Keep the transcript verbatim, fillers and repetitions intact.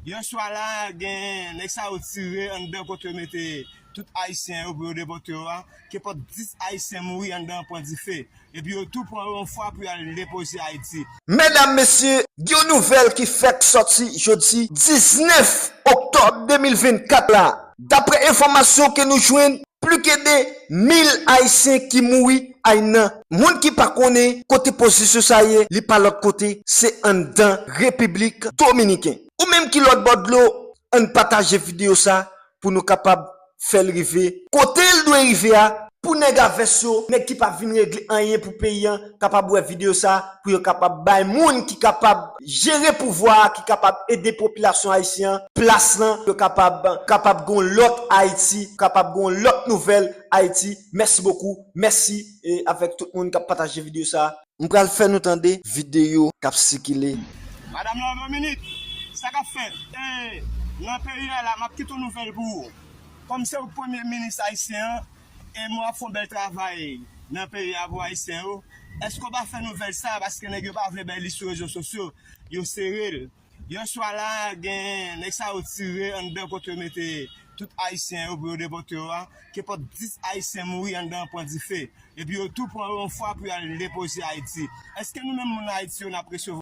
Yè swa la, gen nèg sa yo tire anndan kote yo mete tout Ayisyen yo pou yo depòte yo a. Kenpòt dis Ayisyen mouri anndan an pran dife. Epi yo tou pran yo yon fwa pou y al depoze Ayiti. Medam, mesye, gen yon nouvèl ki fèk sòti jodi diznèf oktòb de mil vennkat la. Daprè enfòmasyon ke nou jwenn, plis ke de mil Ayisyen ki mouri ay nan. Moun ki pa konnen kote pozisyon sa ye, li pa lòt kote, se anndan Repiblik Dominiken. Ou menm ki lòt bò dlo, ann pataje videyo sa pou nou kapab fè l rive kote l dwe rive a, pou nèg a vès yo, nèg ki pa vin regle anyen pou peyi a, kapab wè videyo sa, pou yo kapab bay moun ki kapab jere pouvwa a, ki kapab ede popilasyon ayisyen an, plas lan, yo kapab, kapab gon lòt Ayiti, kapab gon lòt nouvèl Ayiti. Mèsi bokou, mèsi, e avèk tout moun k ap pataje videyo sa. M pral fè nou tande videyo k ap sikile. Madam Love Dominique, sa k ap fèt? E, nan peyi a la, m ap kite yon nouvèl pou ou. Kòm se ou k premye minis ayisyen an, e mwen ap fè yon bèl travay nan peyi a pou ayisyen yo, èske w pa fè nouvèl sa? Paske nèg yo pa vle bay li sou rezo sosyo, yo sere l. Yè swa la, gen nèg sa yo tire anndan kote yo mete tout Ayisyen yo pou yo depòte yo a. Kenpòt dis Ayisyen mouri anndan an pran dife. Epi yo tou pran yo yon fwa pou y al depoze Ayiti. Èske nou menm moun Ayiti yo n ap resevwa